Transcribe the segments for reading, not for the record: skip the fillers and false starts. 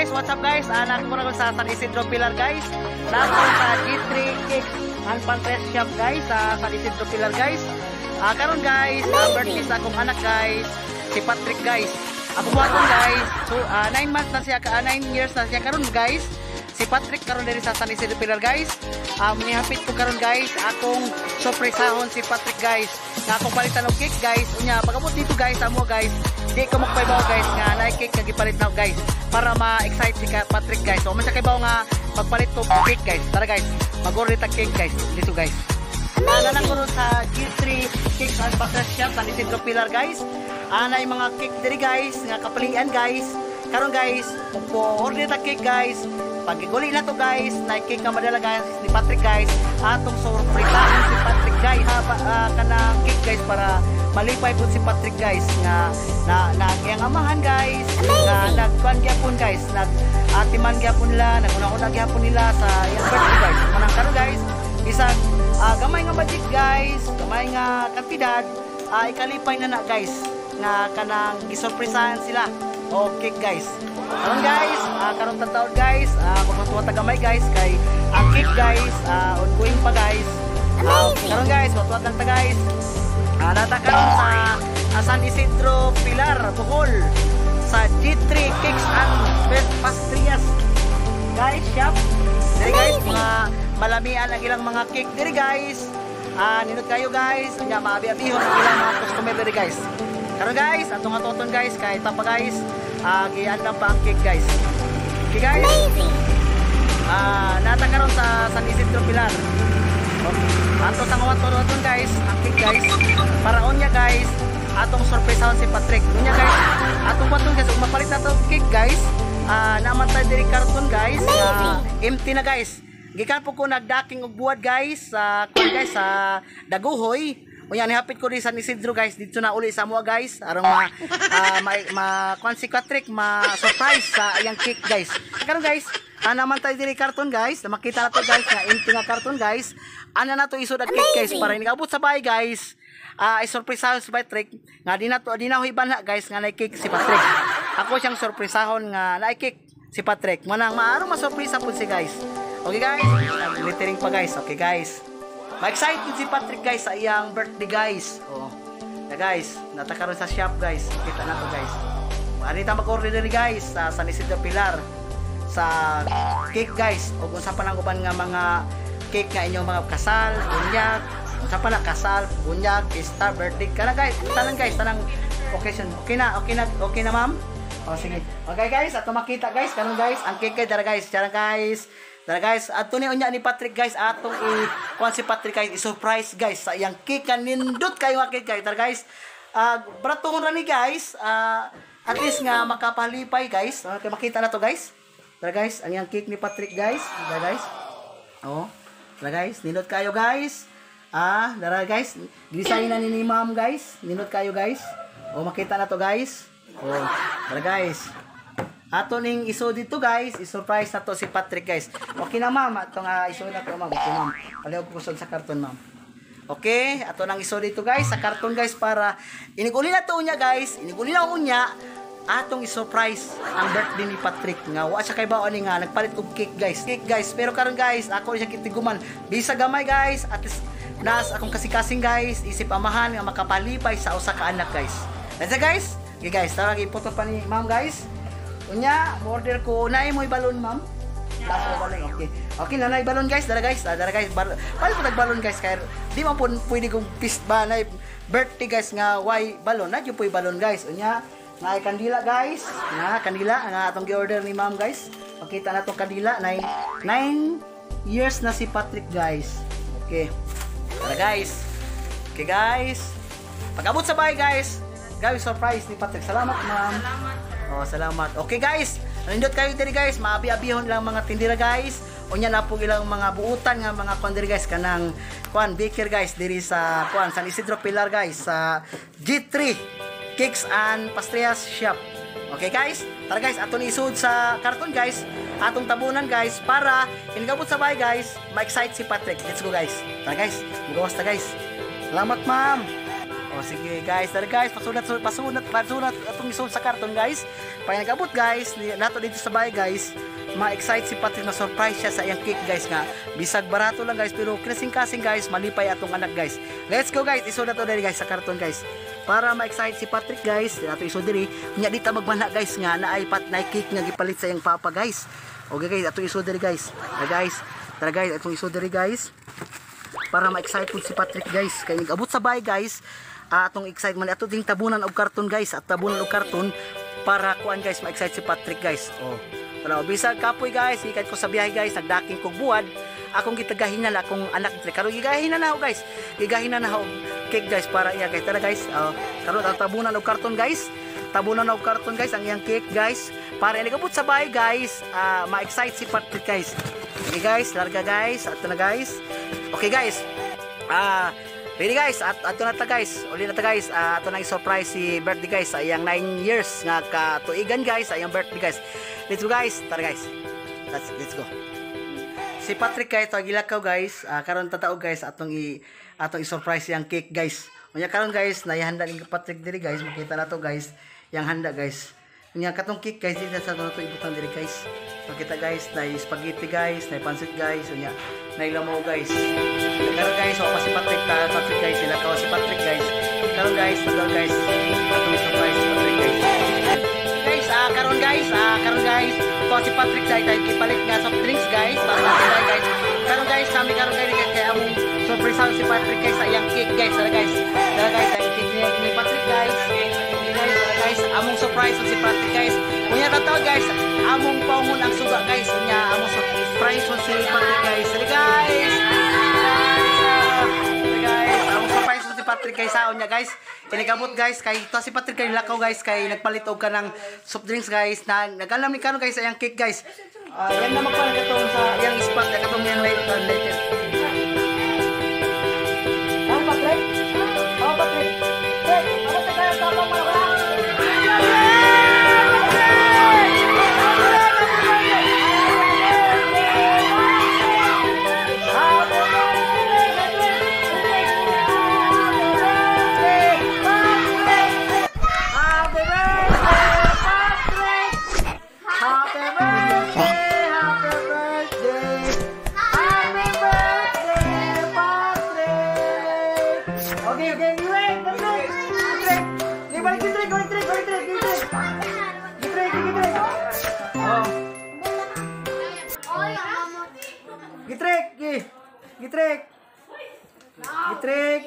Guys, what's up, guys? Anak ko na sa San Isidro Pilar, guys. Nako sa G3 Cakes and Pastries Shop, guys, sa San Isidro Pilar, guys. Karon guys, birthday sa akong anak, guys, si Patrick, guys. Ako buhaton, guys. So 9 months na siya, 9 years na siya karon, guys. Si Patrick karon diri sa San Isidro Pilar, guys. Nihapit ko karon, guys, akong sorpresahon si Patrick, guys. Nga akong palitan og cake, guys. Unya pag-abot dito, guys, amo, guys, di ko magpaibaw, guys, nga naay cake nga gipalit na guys para ma-excite si Patrick, guys. So man siya kaybaw nga magpalit ko cake, guys. Tara, guys, mag-order ta cake, guys. Dito, guys. Ana ko ron sa G3 Cakes and Pastries Shop, San Isidro Pilar, guys. Ana yung mga cake diri, guys, nga kapalian, guys. Karon, guys, po order ta cake, guys. Pag iguli na to, guys, na cake nga madala, guys, ni Patrick, guys. Atong surprisahan si Patrick, guys. Ha, kanang cake, guys, para malipay po si Patrick, guys, nga na na iyang amahan, guys, nga nagkuan gyapon, guys, nag atiman gyapon nila, naguna-una gyapon nila sa iyang birthday, guys. Manang karon, guys, bisag gamay nga budget, guys, gamay nga kantidad, ikalipay na na, guys, nga kanang gisurpresahan sila o cake, guys. Karon, guys, karon taon, guys, magtuwa ta gamay, guys, kay ang cake, guys, ongoing pa, guys. Karon, guys, matuwa lang ta, guys. Nata karon sa San Isidro Pilar, Bohol, sa G3 Cakes and Pastries, guys, shop. Diri, guys, mga malamian ang ilang mga cake diri, guys. Nindot kayo, guys. Unya maabi-abihon ang ilang mga customer diri, guys. Karon, guys, atong atoton, guys, kay pa, guys, giandam pa ang cake, guys. Okay, guys. Nata karon sa San Isidro Pilar. Okay. Ato tang aton, guys, ang cake, guys. Para unya, guys, atong surprise si Patrick. Unya, guys, atong baton, guys, ug mapalit na to cake, guys. Naman tayo diri karton, guys, empty na, guys. Gikan po ko nagdaking og buwad, guys, sa kuan, guys, sa Daguhoy. Unya nihapit ko di San Isidro, guys, dito na uli sa mua, guys, aron ma kuan si Patrick, ma surprise sa iyang cake, guys. Karon, guys, naman tayo diri karton, guys, na makita na to, guys, nga empty nga karton, guys. Ana na to isod ang cake, guys, para inigabot sa bahay, guys. I-surprise si Patrick nga di na to di na hibanha, guys, nga naay cake si Patrick. Ako siyang surpresahon nga naay cake si Patrick. Manang maaro masurpresa pud si guys. Okay, guys, glittering pa, guys. Okay, guys. Ma-excited si Patrick, guys, sa iyang birthday, guys. Oh. Na, guys, nata karon sa shop, guys. Kita na to, guys. Ani ta mag-order diri, guys, sa San Isidro Pilar sa cake, guys, o kung sa panang uban nga mga cake nga inyong mga kasal, bunyag, unsa pa na kasal, bunyag, pista, birthday kana, guys. Tanan, guys, tanang occasion. Okay na, okay na, okay na, ma'am. O sige. Okay, guys, ato makita, guys, karon, guys, ang cake kay dara, guys. Tara, guys. Tara, guys, ato ni unya ni Patrick, guys, atong i kuan si Patrick, guys, i-surprise, guys, sa iyang cake nga nindot kayo nga cake, guys. Tara, guys. Bratuhon ra ni, guys. At least nga makapalipay, guys. Okay, makita na to, guys. Tara, guys, ang iyang cake ni Patrick, guys. Tara, guys. Oh. Tara, guys, nindot kayo, guys. Dara, guys. Design na ni ma'am, guys. Nindot kayo, guys. Oh, makita na to, guys. Oh, tara, guys. Ato ning iso dito, guys, i-surprise na to si Patrick, guys. Okay na, ma'am, ato nga iso na to, ma'am. Okay, ma'am. Palihog kusod sa karton, ma'am. Okay, ato nang iso dito, guys, sa karton, guys, para iniguli na to unya, guys. Iniguli na unya atong i-surprise ang birthday ni Patrick nga wa siya kay baon ni nga nagpalit og cake, guys. Cake, guys. Pero karon, guys, ako siya kitiguman. Bisa gamay, guys, at least nas akong kasikasing, guys, isip amahan nga makapalipay sa usa ka anak, guys. That's it, guys. Okay, guys, tara ipoto pa ni ma'am, guys. Unya, order ko naay mo'y balon, ma'am. Taas mo balon, okay. Okay na naay balon, guys, dara, guys, dara, guys. Palit po tag balon, guys, kay di man po pwede kong pist ba na birthday, guys, nga why balon, na jud po'y balon, guys. Unya, naay kandila, guys. Na kandila nga atong gi-order ni ma'am, guys. Pakita na tong kandila, 9 years na si Patrick, guys. Okay. Tara, guys. Okay, guys. Pag-abot sa bahay, guys, guys, surprise ni Patrick. Salamat, ma'am. Salamat, sir. Oh, salamat. Okay, guys. Nindot kayo diri, guys. Maabi-abihon lang mga tindira, guys. Unya na po ilang mga buutan nga mga kuan diri, guys, kanang kuan baker, guys, diri sa kuan San Isidro Pilar, guys, sa G3 Cakes and Pastries Shop. Okay, guys, tara, guys, ato ni isud sa karton, guys. Atong tabunan, guys, para inigabot sa bahay, guys, ma-excite si Patrick. Let's go, guys. Tara, guys, mugawas ta, guys. Salamat, ma'am. O sige guys, tara guys, pasunat pasunat pasunat atong isod sa karton guys. Pag nagabot guys, nato dito sa bahay guys, ma-excite si Patrick, na surprise siya sa iyang cake guys nga. Bisag barato lang guys, pero kasing-kasing guys, malipay atong anak guys. Let's go guys, isod nato diri guys sa karton guys. Para ma-excite si Patrick guys, ato isod diri. Nya dita magmana guys nga naay pat naay cake nga gipalit sa iyang papa guys. Okay guys, ato isod diri guys. Tara guys, tara guys, atong isod diri guys. Para ma-excite pud si Patrick guys. Kay nag-abot sa bahay guys, atong excitement ato ding tabunan og karton guys, at tabunan og karton para kuan guys, ma-excite si Patrick guys. Oh. Tara, bisag kapoy guys, ikat ko sa biyahe guys, nagdaking kog buwad, akong gitagahinan akong anak diri. Karon gigahinan na ako guys. Gigahinan na ako cake guys para iya guys. Tara guys, oh, karon ang tabunan og karton guys. Tabunan og karton guys ang iyang cake guys para inigabot sa bahay guys, ma-excite si Patrick guys. Okay guys, larga guys, ato na guys. Okay guys. Ready guys, at ato na ta guys. Uli na ta guys, ato na i-surprise si birthday guys sa iyang 9 years nga katuigan guys, sa iyang birthday guys. Let's go guys, tara guys. Let's go. Si Patrick kay to gilakaw guys, karon tataog guys atong i-surprise iyang cake guys. Unya karon guys, naihanda ni Patrick diri guys, makita na to guys, yang handa guys. Unya katong cake guys, dito sa ato ibutang diri guys. Makita guys, na spaghetti guys, na pansit guys, unya na lamaw guys. Karon guys, wa pa si Patrick ta, Patrick guys, sila kaw si Patrick guys. Karon guys, tagal guys, atong surprise si Patrick guys. Guys, karon guys, karon guys, to si Patrick sa tayo gipalit nga soft drinks guys, basta guys. Karon guys, kami karon guys kay among surprise si Patrick guys sa iyang cake guys. Tara guys. Tara guys, ang cake ni Patrick guys. Guys, tara guys, among surprise si Patrick guys. Unya tataw guys, among paungon ang suga guys. Unya among surprise si Patrick guys. Tara guys. Tara guys, among surprise si Patrick guys sa unya guys. Inikabot guys kay to si Patrick kay lakaw guys kay nagpalit og kanang soft drinks guys na nagalam ni karon guys sa iyang cake guys. Yan naman pa katong sa iyang spot katong iyang later. Ah, Patrick? Oh, Patrick. Patrick, ako tayo tapang mo ka. Gitrek, gitrek. Gitrek.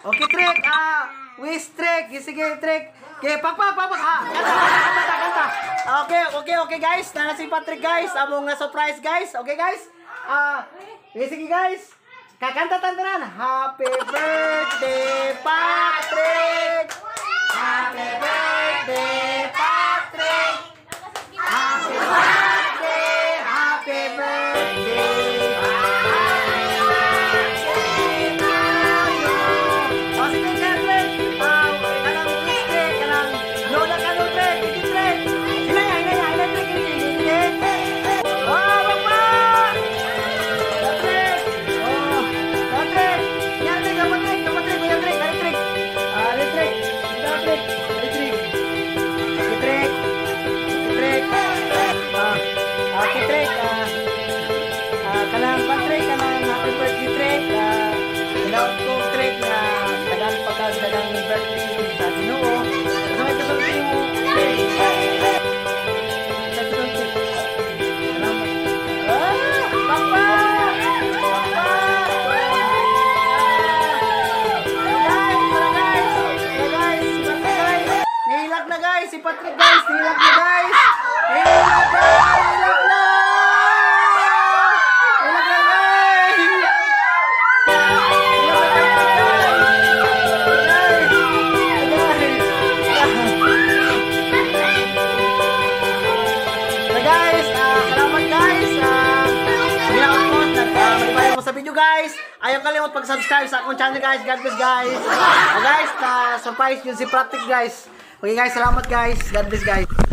Okay, Trek. Wish Trek. Sige, Trek. Okay, pak pak pak pak. Kanta kanta kanta. Okay, okay, okay guys. Nana si Patrick guys. Among na surprise guys. Okay guys. Sige guys. Kakanta tantanan. Happy birthday Patrick. Happy birthday Patrick. Happy birthday. Happy birthday. Ayaw kalimot pag-subscribe sa akong channel, guys. God bless, guys. Oh, guys, na surprise yun si Patrick, guys. Okay guys, salamat, guys. God bless, guys.